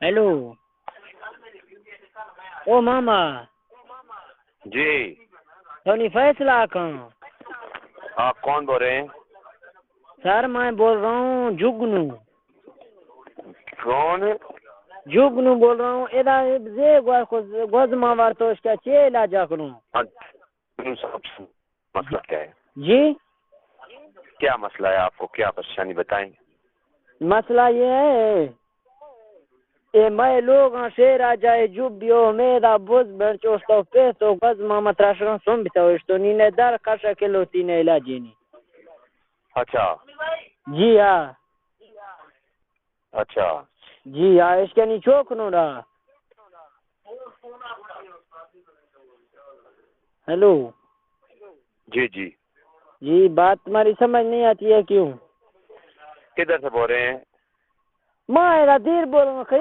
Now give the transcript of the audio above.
ہیلو۔ او ماما۔ جی۔ تو نی فیصلہ کن۔ آپ کون بول رہے ہیں؟ سر، میں بول رہا ہوں جگنو۔ کون؟ جگنو بول رہا ہوں۔ ادا زے گو-، گوز ما وارتوش کیا چے علاج کروں؟ اچھا۔ صاحب، مسئلہ کیا ہے؟ جی؟ کیا مسئلہ ہے آپ کو؟ کیا پریشانی بتائیں؟ مسئلہ یہ ہے، اے مئے لوگاں شیر آ جائے جب بیو ہمیدا بز بن چوستو پیستو گز ماما تراشگاں سن بیتو اشتو نی نے در کشا کلو تی نے علاجی نی۔ اچھا۔ جی ہاں۔ اچھا۔ جی ہاں، اشکنی چوک نو را۔ ہیلو۔ جی، جی۔ جی، بات تمہاری سمجھ نہیں آتی ہے کیوں؟ کدھر سے بول رہے ہیں؟ میں ادا دیر بولوں گا،